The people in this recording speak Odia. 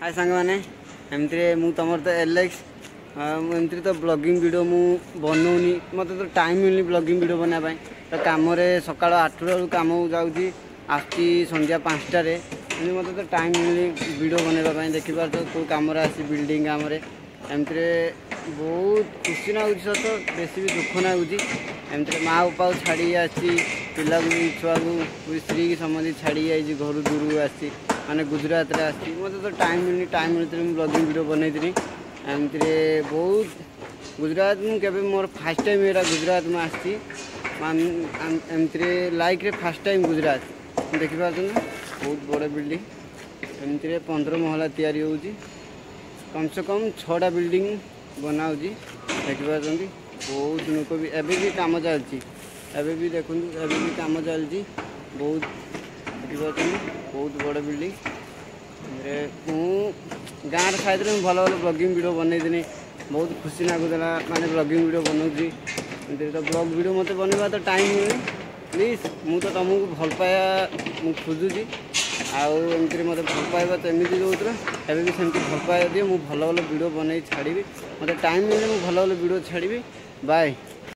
ହାଏ ସାଙ୍ଗମାନେ, ଏମିତିରେ ମୁଁ ତୁମର ତ ଏଲେକ୍ସ। ମୁଁ ଏମିତିରେ ତ ବ୍ଲଗିଂ ଭିଡ଼ିଓ ମୁଁ ବନଉନି, ମୋତେ ତ ଟାଇମ୍ ମିଳୁନି ବ୍ଲଗିଂ ଭିଡ଼ିଓ ବନେଇବା ପାଇଁ। ତ କାମରେ ସକାଳ 8ଟା ବେଳକୁ କାମକୁ ଯାଉଛି, ଆସୁଛି ସନ୍ଧ୍ୟା 5ଟାରେ। ଏମିତି ମୋତେ ତ ଟାଇମ୍ ମିଳୁନି ଭିଡ଼ିଓ ବନେଇବା ପାଇଁ। ଦେଖିପାରୁଛ କେଉଁ କାମରେ ଆସିଛି, ବିଲ୍ଡିଂ କାମରେ। ଏମିତିରେ ବହୁତ ଖୁସି ଲାଗୁଛି ସତ, ବେଶୀ ବି ଦୁଃଖ ଲାଗୁଛି। ଏମିତିରେ ମା ବାପାକୁ ଛାଡ଼ିକି ଆସିଛି, ପିଲାକୁ ବି, ଛୁଆକୁ ବି, ସ୍ତ୍ରୀକି ସମସ୍ତଙ୍କୁ ଛାଡ଼ିକି ଯାଇଛି, ଘରୁ ଦୂରକୁ ଆସିଛି, ମାନେ ଗୁଜୁରାଟରେ ଆସିଛି। ମୋତେ ତ ଟାଇମ୍ ମିଳୁନି। ଟାଇମ୍ ମିଳୁଥିଲେ ମୁଁ ବ୍ଲଗିଂ ଭିଡ଼ିଓ ବନେଇଥିଲି। ଏମିତିରେ ବହୁତ ଗୁଜୁରାଟ ମୁଁ କେବେ, ମୋର ଫାର୍ଷ୍ଟ ଟାଇମ୍ ଏଇଟା ଗୁଜୁରାଟ ମୁଁ ଆସିଛି। ଏମିତିରେ ଲାଇଫ୍ରେ ଫାର୍ଷ୍ଟ ଟାଇମ୍ ଗୁଜୁରାଟ। ଦେଖିପାରୁଛନ୍ତି ବହୁତ ବଡ଼ ବିଲ୍ଡିଂ। ଏମିତିରେ 15 ମହଲା ତିଆରି ହେଉଛି, କମ୍ ସେ କମ୍ 6ଟା ବିଲ୍ଡିଂ ବନାଉଛି। ଦେଖିପାରୁଛନ୍ତି ବହୁତ ଲୋକ ବି, ଏବେ ବି କାମ ଚାଲିଛି। ଏବେ ବି ଦେଖନ୍ତୁ, ଏବେ ବି କାମ ଚାଲିଛି ବହୁତ। ଦେଖିପାରୁଛନ୍ତି ବହୁତ ବଡ଼ ବିଲ୍ଡିଂ। ମୁଁ ଗାଁରେ ଖାଇଥିଲି, ମୁଁ ଭଲ ଭଲ ବ୍ଲଗିଂ ଭିଡ଼ିଓ ବନେଇଥିଲି, ବହୁତ ଖୁସି ଲାଗୁଥିଲା, ମାନେ ବ୍ଲଗିଂ ଭିଡ଼ିଓ ବନଉଛି। ଏମିତିରେ ତ ବ୍ଲଗ୍ ଭିଡ଼ିଓ ମୋତେ ବନେଇବା ତ ଟାଇମ୍ ମିଳୁନି। ପ୍ଲିଜ୍, ମୁଁ ତ ତୁମକୁ ଭଲ ପାଇବା ମୁଁ ଖୋଜୁଛି, ଆଉ ଏମିତିରେ ମୋତେ ଭଲ ପାଇବା ତ ଏମିତି ଦେଉଥିଲ, ଏବେ ବି ସେମିତି ଭଲ ପାଇବା ଦିଅ। ମୁଁ ଭଲ ଭଲ ଭିଡ଼ିଓ ବନେଇ ଛାଡ଼ିବି। ମୋତେ ଟାଇମ୍ ମିଳିଲେ ମୁଁ ଭଲ ଭଲ ଭିଡ଼ିଓ ଛାଡ଼ିବି। ବାଏ।